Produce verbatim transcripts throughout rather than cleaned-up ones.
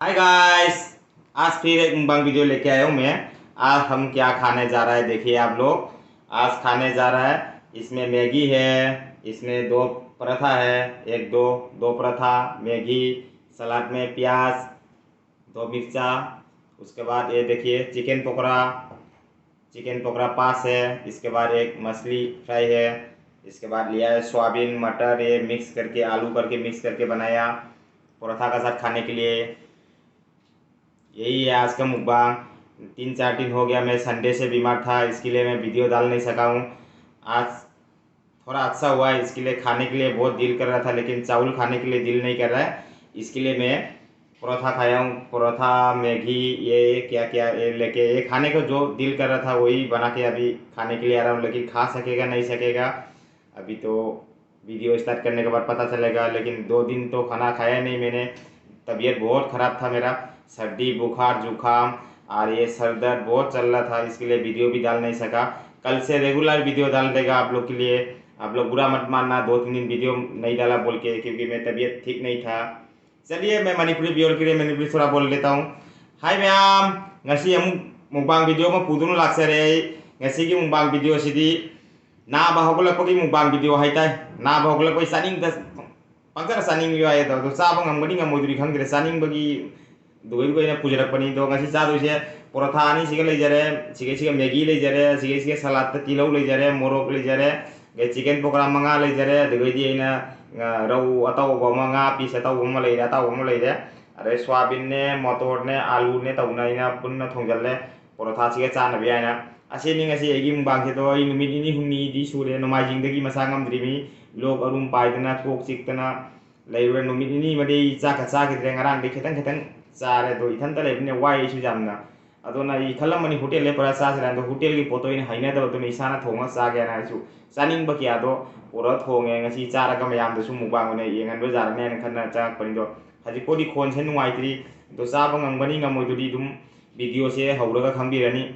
Hi guys, आज फिर एक मुकबांग वीडियो लेके आया हूँ मैं। आज हम क्या खाने जा रहा है, देखिए आप लोग। आज खाने जा रहा है, इसमें मैगी है, इसमें दो पराठा है, एक दो दो पराठा, मैगी, सलाद में प्याज, दो मिर्चा, उसके बाद ये देखिए चिकन पकौड़ा, चिकन पकौड़ा पास है। इसके बाद एक मछली फ्राई है। इसके बाद लिया है सोयाबीन, मटर, ये मिक्स करके, आलू करके मिक्स करके बनाया पराठा का साथ खाने के लिए। यही है आज का मुकबांग। तीन चार दिन हो गया, मैं संडे से बीमार था, इसके लिए मैं वीडियो डाल नहीं सका हूँ। आज थोड़ा अच्छा हुआ है, इसके लिए खाने के लिए बहुत दिल कर रहा था, लेकिन चावल खाने के लिए दिल नहीं कर रहा है। इसके लिए मैं परोठा खाया हूँ, परोठा, मैगी, ये क्या क्या ये लेके, ये खाने को जो दिल कर रहा था वही बना के अभी खाने के लिए आ रहा हूँ, लेकिन खा सकेगा नहीं सकेगा अभी तो वीडियो स्टार्ट करने के बाद पता चलेगा। लेकिन दो दिन तो खाना खाया नहीं मैंने, तबीयत बहुत ख़राब था मेरा, सर्दी, बुखार, जुकाम और ये सर दर्द बहुत चल रहा था, इसके लिए वीडियो भी डाल नहीं सका। कल से रेगुलर वीडियो डाल देगा आप लोग के लिए। आप लोग बुरा मत मानना, दो तीन दिन वीडियो नहीं डाला बोल के, क्योंकि मैं तबीयत ठीक नहीं था। चलिए, मैं मणिपुरी वीडियो के लिए मणिपुरी थोड़ा बोल लेता हूँ। Hi ꯃꯌꯥꯝ, ꯉꯁꯤ ꯑꯃꯨꯛ ꯃꯨꯛꯕꯥꯡ ꯚꯤꯗꯤꯑꯣ ꯑꯃ ꯄꯨꯗꯨꯅ ꯂꯥꯛꯆꯔꯦ꯫ ꯑꯩ ꯉꯁꯤꯒꯤ ꯃꯨꯛꯕꯥꯡ ꯚꯤꯗꯤꯑꯣꯁꯤꯗꯤ ꯅꯥꯕ ꯍꯧꯒꯠꯂꯛꯄꯒꯤ ꯃꯨꯛꯕꯥꯡ ꯚꯤꯗꯤꯑꯣ ꯍꯥꯏꯇꯥꯏ꯫ ꯅꯥꯕ ꯍꯧꯒꯠꯂꯛꯄꯒꯤ ꯆꯥꯅꯤꯡꯗ ꯄꯪꯆꯥꯗ ꯆꯥꯅꯤꯡꯕ ꯌꯥꯎꯋꯦ ꯑꯗꯣ, ꯑꯗꯣ ꯆꯥꯕ ꯉꯝꯒꯅꯤ ꯉꯝꯃꯣꯏꯗꯣꯔꯤ ꯈꯪꯗ꯭ꯔꯦ꯫ ꯆꯥꯅꯤꯡꯕꯒꯤ ꯗꯨꯒꯩ ꯗꯨꯒꯩꯅ ꯄꯨꯖꯔꯛꯄꯅꯤ꯫ ꯑꯗꯣ ꯉꯁꯤ ꯆꯥꯗꯣꯏꯁꯦ ꯄꯣꯔꯣꯊꯥ ꯑꯅꯤꯁꯤꯒ ꯂꯩꯖꯔꯦ, ꯁꯤꯒꯩꯁꯤꯒ ꯃꯦꯒꯤ ꯂꯩꯖꯔꯦ, ꯁꯤꯒꯩꯁꯤꯒ ꯁꯂꯥꯠꯇ ꯇꯤꯜꯍꯧ ꯂꯩꯖꯔꯦ, ꯃꯣꯔꯣꯛ ꯂꯩꯖꯔꯦ, ꯑꯗꯩ ꯆꯤꯀꯟ ꯄꯀꯣꯔꯥ ꯃꯉꯥ ꯂꯩꯖꯔꯦ, ꯑꯗꯨꯗꯒꯤꯗꯤ ꯑꯩꯅ, ꯑ, ꯔꯧ ꯑꯇꯥꯎꯕ ꯑꯃ, ꯉꯥ ꯄꯤꯁ ꯑꯇꯥꯎꯕ ꯑꯃ ꯂꯩꯔꯦ, ꯑꯇꯥꯎꯕ ꯑꯃ ꯂꯩꯔꯦ, ꯑꯗꯩ ꯁꯣꯌꯥꯕꯤꯟꯅꯦ, ꯃꯣꯇꯣꯔꯅꯦ, ꯑꯥꯂꯨꯅꯦ ꯇꯧꯅ ꯑꯩꯅ ꯄꯨꯟꯅ ꯊꯣꯡꯖꯜꯂꯦ꯫ ꯄꯣꯔꯣꯊꯥꯁꯤꯒ ꯆꯥꯅꯕ ꯍꯥꯏꯅ ꯑꯁꯤꯅꯤ ꯉꯁꯤ ꯑꯩꯒꯤ ꯃꯨꯛꯕꯥꯡꯁꯦ꯫ ꯑꯗꯣ ꯑꯩ ꯅꯨꯃꯤꯠ ꯅꯤꯅꯤ ꯍꯨꯝꯅꯤꯗꯤ ꯁꯨꯔꯦ ꯅꯣꯡꯃꯥꯏꯖꯤꯡꯗꯒꯤ ꯃꯁꯥ ꯉꯝꯗ꯭ꯔꯤꯕꯅꯤ꯫ ꯂꯣꯛ ꯑꯔꯨꯝ ꯄꯥꯏꯗꯅ, ꯀꯣꯛ ꯆꯤꯛꯇꯅ ꯂꯩꯔꯨꯔꯦ꯫ ꯅꯨꯃꯤꯠ ꯅꯤꯅꯤ ꯑꯃꯗꯤ ꯑꯩ ꯆꯥꯛꯀ ꯆꯥꯈꯤꯗ꯭ꯔꯦ꯫ ꯉꯔꯥꯡꯗꯤ ꯈꯤꯇꯪ ꯈꯤꯇꯪ ꯆꯥꯔꯦ꯫ ꯑꯗꯣ ꯏꯊꯟꯇ ꯂꯩꯕꯅꯤꯅ ꯋꯥꯏ ꯑꯩꯁꯨ ꯌꯥꯝꯅ꯫ ꯑꯗꯨꯅ ꯑꯩ ꯈꯜꯂꯝꯕꯅꯤ ꯍꯣꯇꯦꯜꯗ ꯄꯨꯔꯥ ꯆꯥꯁꯤꯔꯥ, ꯑꯗꯣ ꯍꯣꯇꯦꯜꯒꯤ ꯄꯣꯠꯇꯣ ꯑꯩꯅ ꯍꯩꯅꯗꯕꯗꯨꯅ ꯏꯁꯥꯅ ꯊꯣꯡꯉꯒ ꯆꯥꯒꯦꯅ ꯑꯩꯁꯨ ꯆꯥꯅꯤꯡꯕ ꯀꯌꯥꯗꯣ ꯄꯨꯔꯒ ꯊꯣꯡꯉꯦ꯫ ꯉꯁꯤ ꯆꯥꯔꯒ ꯃꯌꯥꯝꯗꯁꯨ ꯃꯨꯛꯕꯥꯡ ꯑꯣꯏꯅ ꯌꯦꯡꯍꯟꯕ ꯌꯥꯔꯅꯤ ꯍꯥꯏꯅ ꯈꯟꯅ ꯆꯪꯉꯛꯄꯅꯤꯗꯣ꯫ ꯍꯧꯖꯤꯛꯄꯨꯗꯤ ꯈꯣꯟꯁꯦ ꯅꯨꯡꯉꯥꯏꯇ꯭ꯔꯤ꯫ ꯑꯗꯣ ꯆꯥꯕ ꯉꯝꯒꯅꯤ ꯉꯝꯃꯣꯏꯗꯨꯗꯤ ꯑꯗꯨꯝ ꯚꯤꯗꯤꯑꯣꯁꯦ ꯍꯧꯔꯒ ꯈꯪꯕꯤꯔꯅꯤ꯫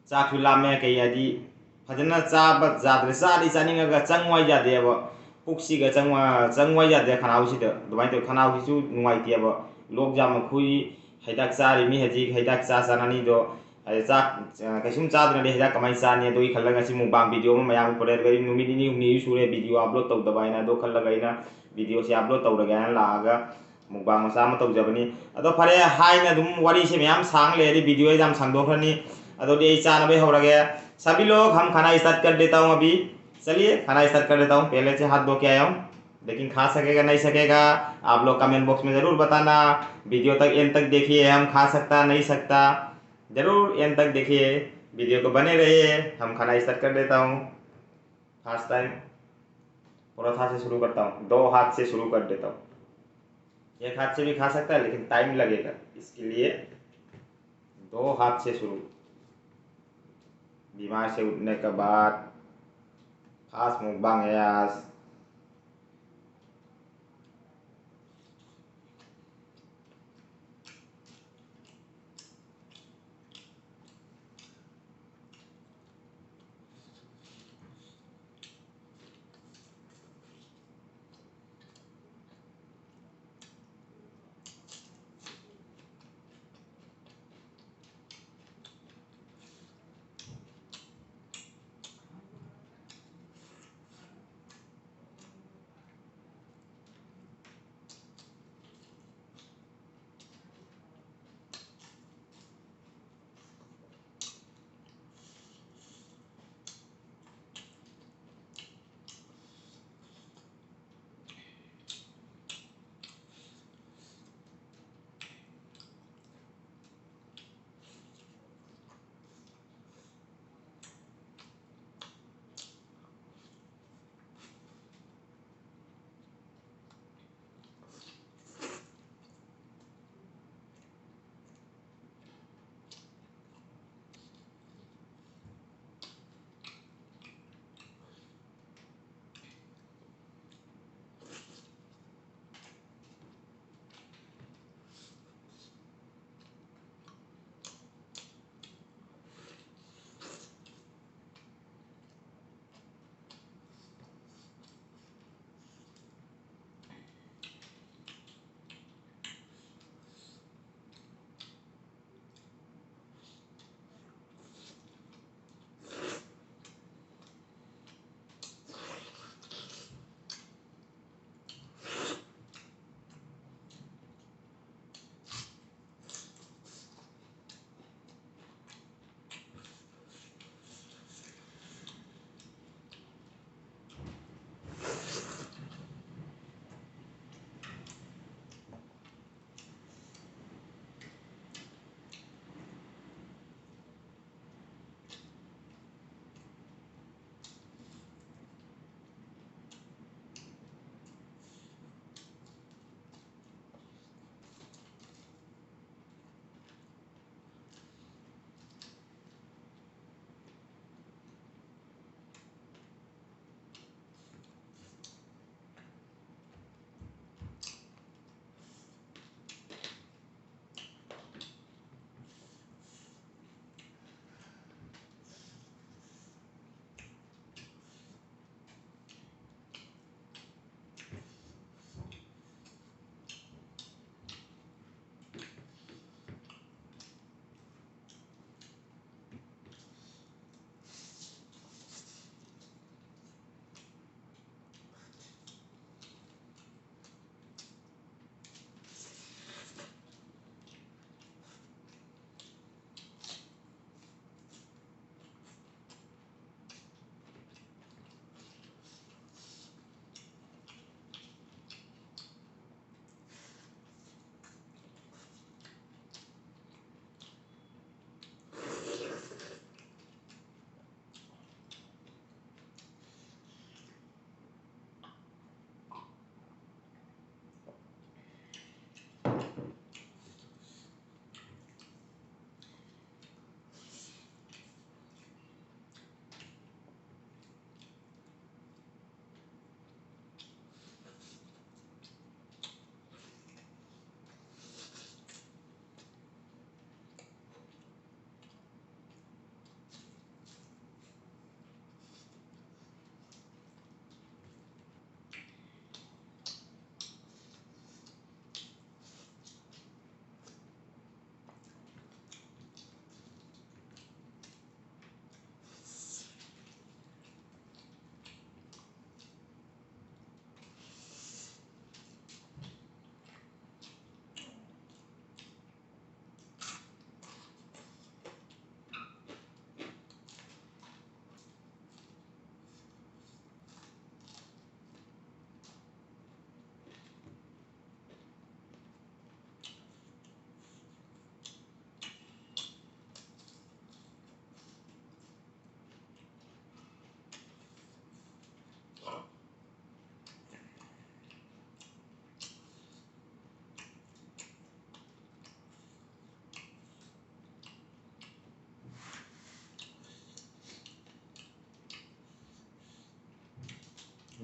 ꯆꯥꯛꯁꯨ ꯂꯥꯝꯃꯦ, ꯀꯩ ꯍꯥꯏꯗꯤ ꯐꯖꯅ ꯆꯥꯕ ꯌꯥꯗ꯭ꯔꯦ꯫ ꯆꯥꯗꯤ ꯆꯥꯅꯤꯡꯉꯒ ꯆꯪꯉꯨ ꯍꯥꯏ ꯌꯥꯗꯦꯕ꯫ ꯄꯨꯛꯁꯤꯒ ꯆꯪꯉꯨ-, ꯆꯪꯉꯨ ꯍꯥꯏ ꯌꯥꯗꯦ ꯈꯅꯥꯎꯁꯤꯗ꯫ ꯑꯗꯨꯃꯥꯏꯅ ꯇꯧꯋꯤ꯫ ꯈꯅꯥꯎꯁꯤꯁꯨ ꯅꯨꯡꯉꯥꯏꯇꯦꯕ꯫ ꯂꯣꯛ ꯌꯥꯝꯅ ꯈꯨꯏ, ꯍꯤꯗꯥꯛ ꯆꯥꯔꯤ ꯃꯤ ꯍꯧꯖꯤꯛ ꯍꯤꯗꯥꯛ ꯆꯥ ꯆꯥꯅꯅꯤꯗꯣ꯫ ꯑꯗ ꯆꯥꯛ, ꯑ, ꯀꯩꯁꯨꯝ ꯆꯥꯗꯅꯗꯤ ꯍꯤꯗꯥꯛ ꯀꯃꯥꯏꯅ ꯆꯥꯅꯤ? ꯑꯗꯨꯒꯤ ꯈꯜꯂꯒ ꯉꯁꯤ mukbang video ꯑꯃ ꯃꯌꯥꯝ ꯄꯨꯔꯛꯑꯦ꯫ ꯅꯨꯃꯤꯠ ꯅꯤꯅꯤ ꯍꯨꯝꯅꯤ ꯁꯨꯔꯦ video upload ꯇꯧꯗꯕ ꯍꯥꯏꯅ꯫ ꯑꯗꯣ ꯈꯜꯂꯒ ꯑꯩꯅ videoꯁꯦ upload ꯇꯧꯔꯒꯦ ꯍꯥꯏꯅ ꯂꯥꯛꯑꯒ mukbang ꯃꯆꯥ ꯑꯃ ꯇꯧꯖꯕꯅꯤ꯫ ꯑꯗꯣ ꯐꯔꯦ, ꯍꯥꯏꯅ ꯑꯗꯨꯝ ꯋꯥꯔꯤꯁꯦ ꯃꯌꯥꯝ ꯁꯥꯡ ꯂꯩꯔꯗꯤ videoꯁꯦ ꯌꯥꯝ ꯁꯥꯡꯗꯣꯛꯈ꯭ꯔꯅꯤ꯫ ꯑꯗꯨꯗꯤ ꯑꯩ ꯆꯥꯅꯕꯩ ꯍꯧꯔꯒꯦ꯫ सभी लोग, हम खाना start कर देता हूँ अभी। चलिए, खाना start कर देता हूँ। पहले से हाथ धो के आया हूँ, लेकिन खा सकेगा नहीं सकेगा, आप लोग comment box में ज़रूर बताना। Video तक, end तक देखिए, हम खा सकता नहीं सकता, ज़रूर end तक देखिए। Video को बने रहिए। हम खाना start कर देता हूँ। First time पराठा से शुरू करता हूँ, दो हाथ से शुरू कर देता हूँ। एक हाथ से भी खा सकता है, लेकिन time लगेगा, इसके लिए दो हाथ से शुरू। बीमार से उठने के बाद खास mukbang है आज।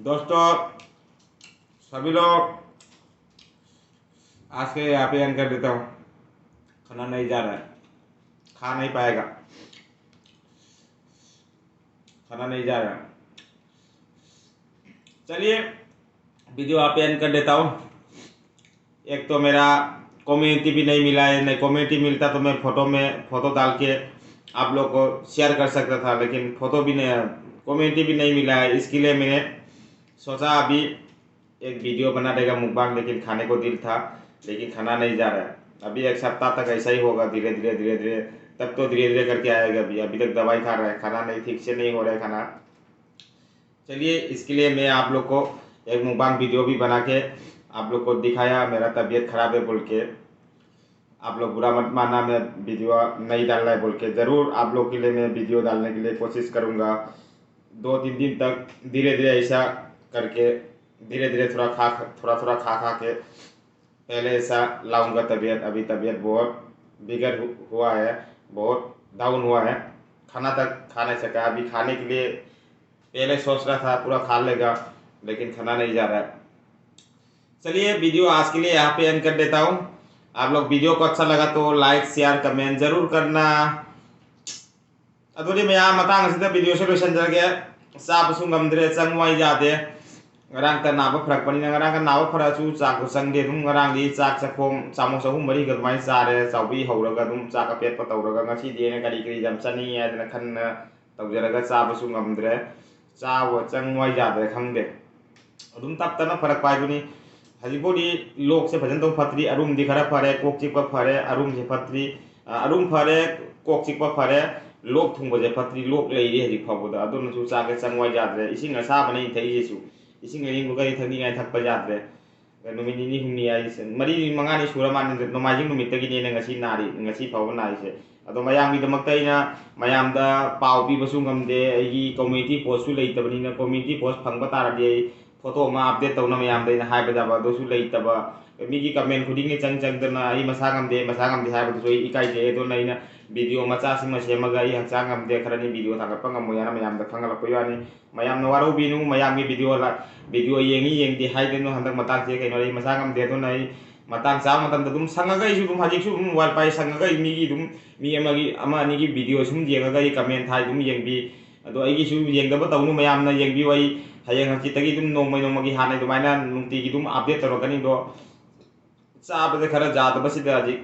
दोस्तों, सभी लोग, आज के यहाँ पे एंड कर देता हूँ। खाना नहीं जा रहा है, खा नहीं पाएगा, खाना नहीं जा रहा है। चलिए, वीडियो यहाँ पे एंड कर देता हूँ। एक तो मेरा कम्युनिटी भी नहीं मिला है, नहीं कम्युनिटी मिलता तो मैं फ़ोटो में फ़ोटो डाल के आप लोग को शेयर कर सकता था, लेकिन फ़ोटो भी नहीं, कम्युनिटी भी नहीं मिला है। इसके लिए मैंने सोचा अभी एक वीडियो बना देगा मुकबांग, लेकिन खाने को दिल था, लेकिन खाना नहीं जा रहा है। अभी एक सप्ताह तक ऐसा ही होगा, धीरे धीरे धीरे धीरे, तब तो धीरे धीरे करके आएगा। अभी अभी तक दवाई खा रहा है, खाना नहीं, ठीक से नहीं हो रहा है खाना। चलिए, इसके लिए मैं आप लोग को एक मुकबांग वीडियो भी बना के आप लोग को दिखाया, मेरा तबीयत ख़राब है बोल के। आप लोग बुरा मत मानना, मैं वीडियो नहीं डाल रहा है बोल के। ज़रूर आप लोग के लिए मैं वीडियो डालने के लिए कोशिश करूँगा। दो तीन दिन तक धीरे धीरे ऐसा करके, धीरे धीरे थोड़ा खा थोड़ा थोड़ा खा खा के पहले ऐसा लाऊंगा तबीयत। अभी तबीयत बहुत बिगड़ हु- हुआ है, बहुत डाउन हुआ है। खाना तक खा नहीं सका। अभी खाने के लिए पहले सोच रहा था पूरा खा लेगा, लेकिन खाना नहीं जा रहा है। चलिए, वीडियो आज के लिए यहाँ पे एंड कर देता हूँ। आप लोग वीडियो को अच्छा लगा तो लाइक, शेयर, कमेंट ज़रूर करना꯫ ꯑꯗꯨꯗꯤ ꯃꯌꯥꯝ, ꯃꯇꯥꯡ ꯑꯁꯤꯗ ꯚꯤꯗꯤꯑꯣꯁꯦ ꯂꯣꯏꯁꯤꯟꯖꯔꯒꯦ꯫ ꯆꯥꯕꯁꯨ ꯉꯝꯗ꯭ꯔꯦ, ꯆꯪ ꯋꯥꯏ ꯌꯥꯗꯦ꯫ ꯉꯔꯥꯡꯇ ꯅꯥꯕ ꯐꯔꯛꯄꯅꯤꯅ, ꯉꯔꯥꯡꯒ ꯅꯥꯕ ꯐꯔꯛꯑꯁꯨ ꯆꯥꯛꯇꯣ ꯆꯪꯗꯦ꯫ ꯑꯗꯨꯝ ꯉꯔꯥꯡꯗꯤ ꯆꯥꯛ ꯆꯥꯛꯈꯣꯝ ꯆꯥꯃꯁ ꯑꯍꯨꯝ ꯃꯔꯤꯒ ꯑꯗꯨꯃꯥꯏꯅ ꯆꯥꯔꯦ, ꯆꯥꯎꯕꯤ ꯍꯧꯔꯒ ꯑꯗꯨꯝ ꯆꯥꯛ ꯑꯄꯦꯠꯄ ꯇꯧꯔꯒ꯫ ꯉꯁꯤꯗꯤ ꯑꯩꯅ ꯀꯔꯤ ꯀꯔꯤ ꯌꯥꯝ ꯆꯥꯅꯤꯡꯉꯤ ꯍꯥꯏꯗꯅ ꯈꯟꯅ ꯇꯧꯖꯔꯒ ꯆꯥꯕꯁꯨ ꯉꯝꯗ꯭ꯔꯦ꯫ ꯆꯥꯕ ꯆꯪ ꯋꯥꯏ ꯌꯥꯗ꯭ꯔꯦ, ꯈꯪꯗꯦ꯫ ꯑꯗꯨꯝ ꯇꯞ ꯇꯞꯅ ꯐꯔꯛꯄ ꯍꯥꯏꯗꯨꯅꯤ꯫ ꯍꯧꯖꯤꯛꯐꯥꯎꯗꯤ ꯂꯣꯛꯁꯦ ꯐꯖꯅ ꯇꯧ ꯐꯠꯇ꯭ꯔꯤ, ꯑꯔꯨꯝꯗꯤ ꯈꯔ ꯐꯔꯦ, ꯀꯣꯛ ꯆꯤꯛꯄ ꯐꯔꯦ, ꯑꯔꯨꯝꯁꯦ ꯐꯠꯇ꯭ꯔꯤ꯫ ꯑ, ꯑꯔꯨꯝ ꯐꯔꯦ, ꯀꯣꯛ ꯆꯤꯛꯄ ꯐꯔꯦ, ꯂꯣꯛ ꯊꯨꯡꯕꯁꯦ ꯐꯠꯇ꯭ꯔꯤ, ꯂꯣꯛ ꯂꯩꯔꯤ ꯍꯧꯖꯤꯛ ꯐꯥꯎꯕꯗ꯫ ꯑꯗꯨꯅꯁꯨ ꯆꯥꯛꯁꯦ ꯆꯪ ꯋꯥꯏ ꯌꯥꯗ꯭ꯔꯦ꯫ ꯏꯁꯤꯡ ꯑꯁꯥꯕꯅ ꯑꯩꯅ ꯊꯛꯏꯁꯤꯁꯨ, ꯏꯁꯤꯡ ꯑꯏꯪꯕꯒꯗꯤ ꯊꯛꯅꯤꯡꯉꯥꯏ ꯊꯛꯄ ꯌꯥꯗ꯭ꯔꯦ꯫ ꯅꯨꯃꯤꯠ ꯅꯤꯅꯤ ꯍꯨꯝꯅꯤ ꯍꯥꯏꯁꯦ, ꯃꯔꯤ ꯃꯉꯥꯅꯤ ꯁꯨꯔ ꯃꯥꯜꯂꯦ ꯅꯣꯡꯃꯥꯏꯖꯤꯡ ꯅꯨꯃꯤꯠꯇꯒꯤꯅꯦꯅ ꯉꯁꯤ ꯅꯥꯔꯤ, ꯉꯁꯤ ꯐꯥꯎꯕ ꯅꯥꯔꯤꯁꯦ꯫ ꯑꯗꯣ ꯃꯌꯥꯝꯒꯤꯗꯃꯛꯇ ꯑꯩꯅ ꯃꯌꯥꯝꯗ ꯄꯥꯎ ꯄꯤꯕꯁꯨ ꯉꯝꯗꯦ, ꯑꯩꯒꯤ ꯀꯝꯃ꯭ꯌꯨꯅꯤꯇꯤ ꯄꯣꯁꯁꯨ ꯂꯩꯇꯕꯅꯤꯅ꯫ ꯀꯝꯃ꯭ꯌꯨꯅꯤꯇꯤ ꯄꯣꯁ ꯐꯪꯕ ꯇꯥꯔꯗꯤ ꯑꯩ ꯐꯣꯇꯣ ꯑꯃ ꯑꯞꯗꯦꯠ ꯇꯧꯅ ꯃꯌꯥꯝꯗ ꯑꯩꯅ ꯍꯥꯏꯕ ꯌꯥꯕ ꯑꯗꯨꯁꯨ ꯂꯩꯇꯕ, ꯃꯤꯒꯤ ꯀꯃꯦꯟ ꯈꯨꯗꯤꯡꯒꯤ ꯆꯪ ꯆꯪꯗꯅ ꯑꯩ ꯃꯁꯥ ꯉꯝꯗꯦ, ꯃꯁꯥ ꯉꯝꯗꯦ ꯍꯥꯏꯕꯗꯨꯁꯨ ꯑꯩ ꯏꯀꯥꯏꯖꯩ꯫ ꯑꯗꯨꯅ ꯑꯩꯅ ꯚꯤꯗꯤꯑꯣ ꯃꯆꯥꯁꯤꯃ ꯁꯦꯝꯃꯒ ꯑꯩ ꯍꯛꯆꯥꯡ ꯉꯝꯗꯦ, ꯈꯔꯅꯤ ꯚꯤꯗꯤꯑꯣ ꯊꯥꯒꯠꯄ ꯉꯝꯃꯣꯏ ꯍꯥꯏꯅ ꯃꯌꯥꯝꯗ ꯈꯪꯍꯜꯂꯛꯄꯒꯤ ꯋꯥꯅꯤ꯫ ꯃꯌꯥꯝꯅ ꯋꯥꯔꯧꯕꯤꯅꯨ, ꯃꯌꯥꯝꯒꯤ ꯚꯤꯗꯤꯑꯣ ꯂ-, ꯚꯤꯗꯤꯑꯣ ꯌꯦꯡꯉꯤ ꯌꯦꯡꯗꯦ ꯍꯥꯏꯗꯅ ꯍꯟꯗꯛ ꯃꯇꯥꯡꯁꯦ ꯀꯩꯅꯣ ꯑꯩ ꯃꯁꯥ ꯉꯝꯗꯦ꯫ ꯑꯗꯨꯅ ꯑꯩ ꯃꯇꯥꯡ ꯆꯥꯕ ꯃꯇꯝꯗ ꯑꯗꯨꯝ ꯁꯪꯉꯒ ꯑꯩꯁꯨ ꯑꯗꯨꯝ ꯍꯧꯖꯤꯛꯁꯨ ꯑꯗꯨꯝ ꯃꯣꯕꯥꯏꯜ ꯄꯥꯏ ꯁꯪꯉꯒ ꯑꯩ ꯃꯤꯒꯤ ꯑꯗꯨꯝ ꯃꯤ ꯑꯃꯒꯤ ꯑꯃ ꯑꯅꯤꯒꯤ ꯚꯤꯗꯤꯑꯣ ꯁꯨꯝ ꯌꯦꯡꯉꯒ ꯑꯩ ꯀꯃꯦꯟ ꯊꯥꯏ ꯑꯗꯨꯝ ꯌꯦꯡꯕꯤ꯫ ꯑꯗꯣ ꯑꯩꯒꯤꯁꯨ ꯌꯦꯡꯗꯕ ꯇꯧꯅꯨ, ꯃꯌꯥꯝꯅ ꯌꯦꯡꯕꯤꯌꯨ꯫ ꯑꯩ ꯍꯌꯦꯡ ꯍꯪꯆꯤꯠꯇꯒꯤ ꯑꯗꯨꯝ ꯅꯣꯡꯃ ꯅꯣꯡꯃꯒꯤ ꯍꯥꯟꯅ ꯑꯗꯨꯃꯥꯏꯅ ꯅꯨꯡꯇꯤꯒꯤ ꯑꯗꯨꯝ ꯑꯞꯗꯦꯠ ꯇꯧꯔꯛꯀꯅꯤ꯫ ꯑꯗꯣ ꯆꯥꯕꯗ ꯈꯔ ꯌꯥꯗꯕꯁꯤꯗ ꯍꯧꯖꯤꯛ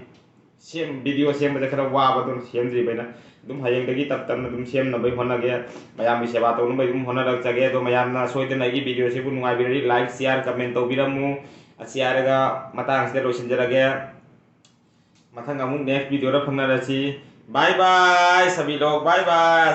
ꯁꯦꯝ-, ꯚꯤꯗꯤꯑꯣ ꯁꯦꯝꯕꯗ ꯈꯔ ꯋꯥꯕ ꯑꯗꯨꯝ ꯁꯦꯝꯗ꯭ꯔꯤꯕ ꯑꯩꯅ꯫ ꯑꯗꯨꯝ ꯍꯌꯦꯡꯗꯒꯤ ꯇꯞ ꯇꯞꯅ ꯑꯗꯨꯝ ꯁꯦꯝꯅꯕ ꯍꯣꯠꯅꯒꯦ, ꯃꯌꯥꯝꯒꯤ ꯁꯦꯕꯥ ꯇꯧꯅꯕ ꯑꯗꯨꯝ ꯍꯣꯠꯅꯔꯛꯆꯒꯦ꯫ ꯑꯗꯣ ꯃꯌꯥꯝꯅ ꯁꯣꯏꯗꯅ ꯑꯩꯒꯤ ꯚꯤꯗꯤꯑꯣꯁꯤꯕꯨ ꯅꯨꯡꯉꯥꯏꯕꯤꯔꯗꯤ ꯂꯥꯏꯛ, ꯁꯤꯌꯥꯔ, ꯀꯃꯦꯟ ꯇꯧꯕꯤꯔꯝꯃꯨ꯫ ꯑꯁꯤ ꯍꯥꯏꯔꯒ ꯃꯇꯥꯡꯁꯤꯗ ꯂꯣꯏꯁꯤꯟꯖꯔꯒꯦ꯫ ꯃꯊꯪ ꯑꯃꯨꯛ ꯅꯦꯛꯁ ꯚꯤꯗꯤꯑꯣꯗ ꯐꯪꯅꯔꯁꯤ꯫ ꯕꯥꯏ ꯕꯥꯏ ꯁꯕꯤ ꯂꯣꯛ, ꯕꯥꯏ ꯕꯥꯏ꯫